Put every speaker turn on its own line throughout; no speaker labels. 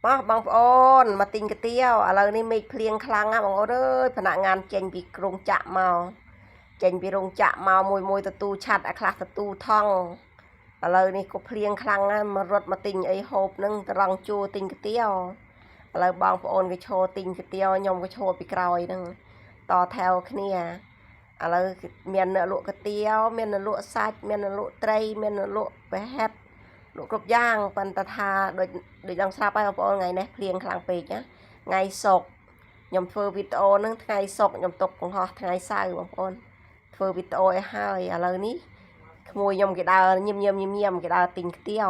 មកបងប្អូនមកទិញកាទៀវឥឡូវនេះមេឃភ្លៀងខ្លាំងណាស់បងប្អូនអើយភ្នាក់ងានចេញពីគ្រោងចាក់មកចេញពីរោងចក្រមកមួយមួយទទួលឆាត់អាខ្លះទទួលថង់ឥឡូវនេះក៏ភ្លៀងខ្លាំងណាស់មករត់មកទិញអីហូបនឹងត្រង់ជួរទិញកាទៀវឥឡូវបងប្អូនគេឈរទិញកាទៀវខ្ញុំក៏ឈរពីក្រោយហ្នឹងតថែវគ្នាឥឡូវមានអ្នកលក់កាទៀវមានអ្នកលក់សាច់មានអ្នកលក់ត្រីមានអ្នកលក់ប្រហិត លក់គ្រប់យ៉ាងប៉ុន្តែថាដូចដូចដឹងស្រាប់ហើយបងប្អូនថ្ងៃនេះភ្លៀងខ្លាំងពេកណាថ្ងៃសុក្រខ្ញុំធ្វើវីដេអូហ្នឹងថ្ងៃសុក្រខ្ញុំទុកបង្ហោះថ្ងៃសៅរ៍បងប្អូនធ្វើវីដេអូឲ្យហើយឥឡូវនេះក្មួយខ្ញុំគេដើរញឹមញឹមញឹមញឹមគេដើរទិញខ្ទាវ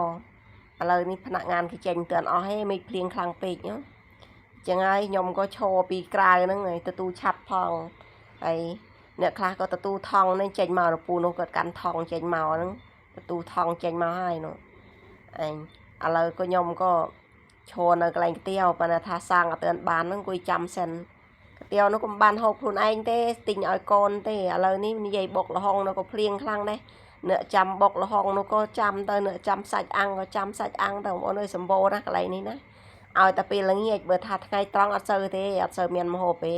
ឥឡូវនេះភ្នាក់ងានគេចេញទឿនអស់ហេមេឃភ្លៀងខ្លាំងពេកណាអញ្ចឹងហើយខ្ញុំក៏ឈរពីក្រៅហ្នឹងហើយទទួលឆាត់ផងហើយអ្នកខ្លះក៏ទទួលថង់ហ្នឹងចេញមករពូនោះគាត់កាន់ថង់ចេញមកហ្នឹងទទួលថង់ចេញមកហើយនោះ អញឥឡូវក៏ខ្ញុំក៏ឈរនៅកន្លែងកាទៀវប៉ុន្តែថាសាងអត់ទាន់បានហ្នឹងអង្គុយចាំសិនកាទៀវនោះក៏មិនបានហូបខ្លួនឯងទេទិញឲ្យកូនទេឥឡូវនេះនិយាយបុកល្ហុងនោះក៏ភ្លៀងខ្លាំងដែរអ្នកចាំបុកល្ហុងនោះក៏ចាំទៅអ្នកចាំសាច់អាំងក៏ចាំសាច់អាំងទៅបងប្អូនអើយសម្បូរណាស់កន្លែងនេះណាឲ្យតែពេលល្ងាចបើថាថ្ងៃត្រង់អត់សូវទេអត់សូវមានម្ហូបទេ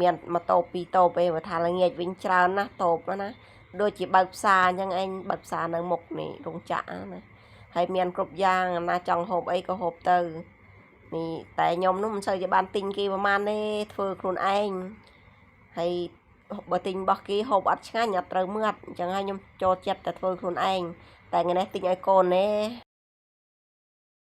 មានមួយតូបពីរតូបទេបើថាល្ងាចវិញច្រើនណាស់តូបណាដូចជាបើកផ្សារអញ្ចឹងឯងបើកផ្សារនៅមុខនេះរោងចក្រណា ហើយមានគ្រប់យ៉ាងណាចង់ហូបអីក៏ហូបទៅនេះតែខ្ញុំនោះមិនសូវជាបានទិញគេប្រហែលទេធ្វើខ្លួនឯងហើយបើទិញរបស់គេហូបអត់ឆ្ងាញ់អត់ត្រូវមាត់អញ្ចឹងហើយខ្ញុំចូលចិត្តតែធ្វើខ្លួនឯងតែថ្ងៃនេះទិញឲ្យកូនទេ។